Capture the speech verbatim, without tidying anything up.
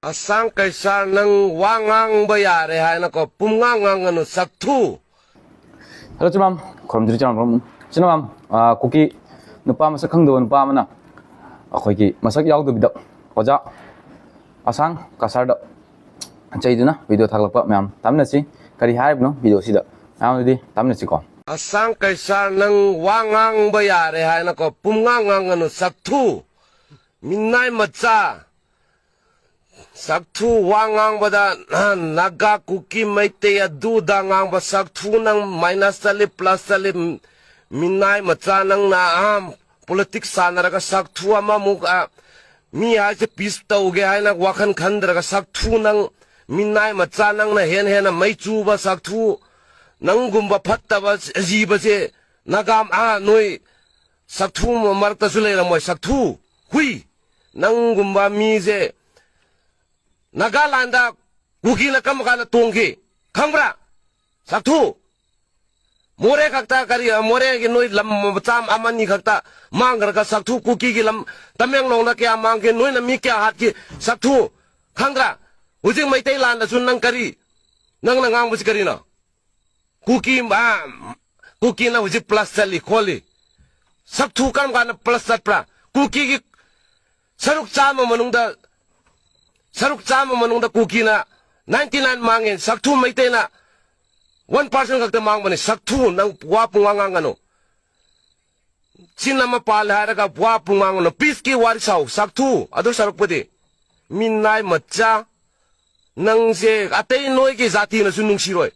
ꯑꯁꯥꯡ ꯀꯩꯁꯥꯔ, ꯅꯪ ꯋꯥ ꯉꯥꯡꯕ ꯌꯥꯔꯦ ꯍꯥꯏꯅꯀꯣ ꯄꯨꯝꯉꯥꯡ ꯉꯥꯡꯒꯅꯨ, ꯁꯛꯊꯨ꯫ ꯍꯜꯂꯣ ꯆꯤꯃꯥꯝ, ꯈꯨꯔꯨꯝꯖꯔꯤ ꯆꯤꯃꯥꯝ, ꯆꯤꯃꯥꯝ꯫ ꯀꯨꯀꯤ ꯅꯨꯄꯥ ꯃꯁꯛ ꯈꯪꯗꯕ ꯅꯨꯄꯥ ꯑꯃꯅ ꯑꯩꯈꯣꯏꯒꯤ ꯃꯁꯛ ꯌꯥꯎꯗꯕꯤꯗ ꯑꯣꯖꯥ ꯑꯁꯥꯡ ꯀꯁꯥꯔꯗ ꯆꯩꯗꯨꯅ ꯚꯤꯗꯤꯑꯣ ꯊꯥꯒꯠꯂꯛꯄ ꯃꯌꯥꯝ ꯇꯥꯃꯤꯟꯅꯁꯤ꯫ ꯀꯔꯤ ꯍꯥꯏꯔꯤꯕꯅꯣ ꯚꯤꯗꯤꯑꯣꯁꯤꯗ? ꯃꯌꯥꯝ ꯑꯗꯨꯗꯤ ꯇꯥꯃꯤꯟꯅꯁꯤꯀꯣ꯫ ꯑꯁꯥꯡ ꯀꯩꯁꯥꯔ, ꯅꯪ ꯋꯥ ꯉꯥꯡꯕ ꯌꯥꯔꯦ ꯍꯥꯏꯅꯀꯣ ꯄꯨꯝꯉꯥꯡ ꯉꯥꯡꯒꯅꯨ, ꯁꯛꯊꯨ꯫ ꯃꯤꯅꯥꯏ ꯃꯆꯥ, ꯁꯛꯊꯨ꯫ ꯋꯥ ꯉꯥꯡꯕꯗ ꯅꯥꯒꯥ, ꯀꯨꯀꯤ, ꯃꯩꯇꯩ ꯑꯗꯨꯗ ꯉꯥꯡꯕ ꯁꯛꯊꯨ꯫ ꯅꯪ ꯃꯥꯏꯅꯁ ꯆꯠꯂꯤ, ꯄ꯭ꯂꯁ ꯆꯠꯂꯤ꯫ ꯃꯤꯅꯥꯏ ꯃꯆꯥ, ꯅꯪꯅ ꯑꯥ ꯄꯣꯂꯤꯇꯤꯛꯁ ꯁꯥꯟꯅꯔꯒ ꯁꯛꯊꯨ꯫ ꯑꯃꯃꯨꯛ ꯑꯥ ꯃꯤ ꯍꯥꯏꯁꯦ ꯄꯤꯁ ꯇꯧꯒꯦ ꯍꯥꯏꯅ ꯋꯥꯈꯜ ꯈꯟꯗ꯭ꯔꯒ ꯁꯛꯊꯨ꯫ ꯅꯪ ꯃꯤꯅꯥꯏ ꯃꯆꯥ, ꯅꯪꯅ ꯍꯦꯟꯅ ꯍꯦꯟꯅ ꯃꯩ ꯆꯨꯕ ꯁꯛꯊꯨ꯫ ꯅꯪꯒꯨꯝꯕ ꯐꯠꯇꯕ ꯖꯤꯕꯁꯦ ꯅꯥꯒꯥ, ꯑꯥ ꯅꯣꯏ ꯁꯛꯊꯨ ꯃꯔꯛꯇꯁꯨ ꯂꯩꯔꯝꯃꯣꯏ, ꯁꯛꯊꯨ꯫ ꯍꯨꯏ꯫ ꯅꯪꯒꯨꯝꯕ ꯃꯤꯁꯦ ꯅꯥꯒꯥꯂꯥꯟꯗ ꯀꯨꯀꯤꯅ ꯀꯔꯝꯕ ꯀꯥꯟꯗ ꯇꯣꯡꯈꯤ ꯈꯪꯕ꯭ꯔꯥ? ꯁꯛꯊꯨ꯫ ꯃꯣꯔꯦ ꯈꯛꯇ ꯀꯔꯤ, ꯃꯣꯔꯦꯒꯤ ꯅꯣꯏ ꯂꯝ ꯃꯆꯥ ꯑꯃꯅꯤ ꯈꯛꯇ ꯃꯥꯡꯈ꯭ꯔꯒ ꯁꯛꯊꯨ꯫ ꯀꯨꯀꯤꯒꯤ ꯂꯝ ꯇꯃꯦꯡꯂꯣꯡꯗ ꯀꯌꯥ ꯃꯥꯡꯈꯤ, ꯅꯣꯏꯅ ꯃꯤ ꯀꯌꯥ ꯍꯥꯠꯈꯤ, ꯁꯛꯊꯨ꯫ ꯈꯪꯗ꯭ꯔꯥ? ꯍꯧꯖꯤꯛ ꯃꯩꯇꯩ ꯂꯥꯟꯗꯁꯨ ꯅꯪ ꯀꯔꯤ, ꯅꯪꯅ ꯉꯥꯡꯕꯁꯤ ꯀꯔꯤꯅꯣ? ꯀꯨꯀꯤ, ꯑꯥ, ꯀꯨꯀꯤꯅ ꯍꯧꯖꯤꯛ ꯄ꯭ꯂꯁ ꯆꯠꯂꯤ ꯈꯣꯠꯂꯤ꯫ ꯁꯛꯊꯨ ꯀꯔꯝ ꯀꯥꯟꯗ ꯄ꯭ꯂꯁ ꯆꯠꯄ꯭ꯔꯥ? ꯀꯨꯀꯤꯒꯤ ꯁꯔꯨꯛ ꯆꯥꯝꯃ ꯃꯅꯨꯡꯗ, ꯁꯔꯨꯛ ꯆꯥꯝꯃ ꯃꯅꯨꯡꯗ ꯀꯨꯀꯤꯅ ꯅꯥꯏꯟꯇꯤ ꯅꯥꯏꯟ ꯃꯥꯡꯉꯦ, ꯁꯛꯊꯨ ꯃꯩꯇꯩꯅ ꯋꯥꯟ ꯄꯥꯔꯁꯦꯟ ꯈꯛꯇ ꯃꯥꯡꯕꯅꯤ꯫ ꯁꯛꯊꯨ, ꯅꯪ ꯋꯥ ꯄꯨꯡꯉꯥꯡ ꯉꯥꯡꯒꯅꯨ꯫ ꯆꯤꯟ ꯑꯃ ꯄꯥꯜꯂꯦ ꯍꯥꯏꯔꯒ ꯋꯥ ꯄꯨꯡꯉꯥꯡ ꯉꯥꯡꯒꯅꯨ꯫ ꯄꯤꯁꯀꯤ ꯋꯥꯔꯤ ꯁꯥꯎ, ꯁꯛꯊꯨ꯫ ꯑꯗꯨ ꯁꯔꯨꯛꯄꯨꯗꯤ ꯃꯤꯅꯥꯏ ꯃꯆꯥ, ꯅꯪꯁꯦ ꯑꯇꯩ ꯅꯣꯏꯒꯤ ꯖꯥꯇꯤꯅꯁꯨ ꯅꯨꯡꯁꯤꯔꯣꯏ꯫